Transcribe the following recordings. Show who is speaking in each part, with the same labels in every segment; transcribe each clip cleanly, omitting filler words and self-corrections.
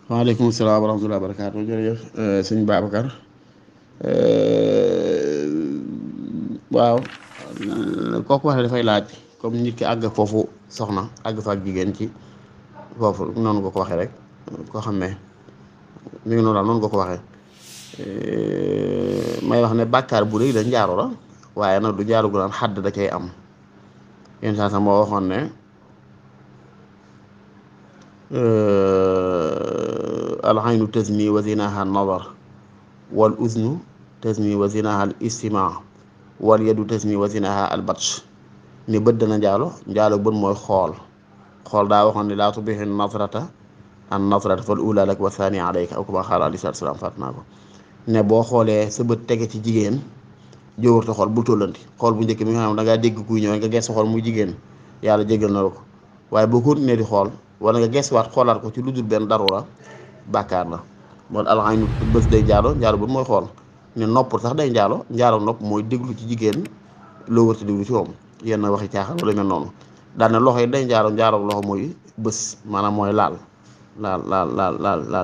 Speaker 1: waaleykum salaam wa rahmatulah barakaatu jërëjëf sëñ Babacar waaw kooku wax ne dafay laaj comme nit ki àgg foofu soxna àgg fa ak jigéen ci foofu noonu nga ko waxee rek koo xam ne mi ngi noonu daal noonu nga ko waxee may wax ne bàkkaar bu rëy la njaaro la waaye nag du jaaru gu naan xadd da cay am yenn saa sax moo waxoon ne alxaynu tasmi wa zinaha nadar wal uznu tasmi wa zinaha al istima wal yadu tasmi wa zinaha al batsh ni bët dana njaalo bët mooy xool daa waxoon ne laa tubixi nasrata an nasrata fal ula lak wa thani alayka aw kama xaala alayhi salaatu salaam faat naa ko ne boo xoolee sa bët tege ci jigéen jóorta xool bul tollanti xool bu njëkk mi nga xam ne da ngaa dégg kuy ñëw nga gees xool muy jigéen yàlla jégal na la ko waaye boo continuer di xool wala nga geeswaat xoolaat ko ci lu dul benn darura bàkkaar la moom alxaynu bës day njaalo bët mooy xool ne nopp sax day njaalo nopp mooy déglu ci jigéen loo wërti déglu ci moom yenn waxi caaxaan wala mel noonu daal ne loxo yi day njaalo loxo mooy bës maanaam mooy laal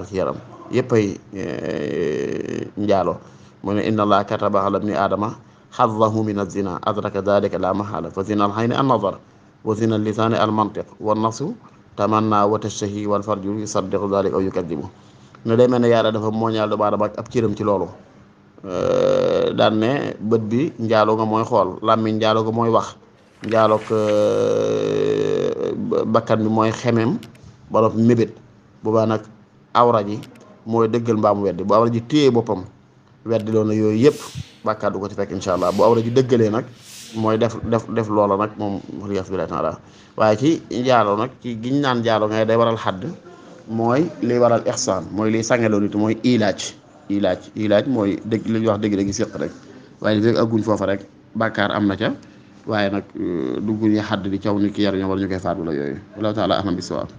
Speaker 1: ci yaram yëpp ay njaalo mu ne inna allah kataba ala ibni aadama xadahu min azina adraka dalika la mahala fa zina alxayni an nazar wa zina lisaani al mantiq wa nafsu tamanna wa tashtahi wal farju yusaddiqu dalika aw yukadibu ne day mel ne yàlla dafa mooñaal doomu aadama ak ab cëram ci loolu daan ne bët bi njaaloo nga mooy xool làmmiñ njaaloo nga mooy wax njaaloog bakkan bi mooy xemem ba noppi mébét boobaa nag awra ji mooy dëggal mbaamu weddi bu awra ji téye boppam weddi loolu na yooyu yëpp bàkkaar du ko ci fekk incha allah bu awra ji dëggalee nag mooy def loola nag moom waliyaasu billaahi taala waaye ci njaaloo nag ci giñ naan njaaloo nga day waral xadd mooy liy waral ixsaan mooy liy sangeloo nit mooy ilaaj mooy dëgg li ñuy wax dëgg-dëgg séq rek waaye li fekk agguñ foofa rek bàkkaar am na ca waaye nag dugguñu xadd di caw nit ki yaruñoo wala ñu koy faat wala yooyu wallahu taala ahlam bi sawaab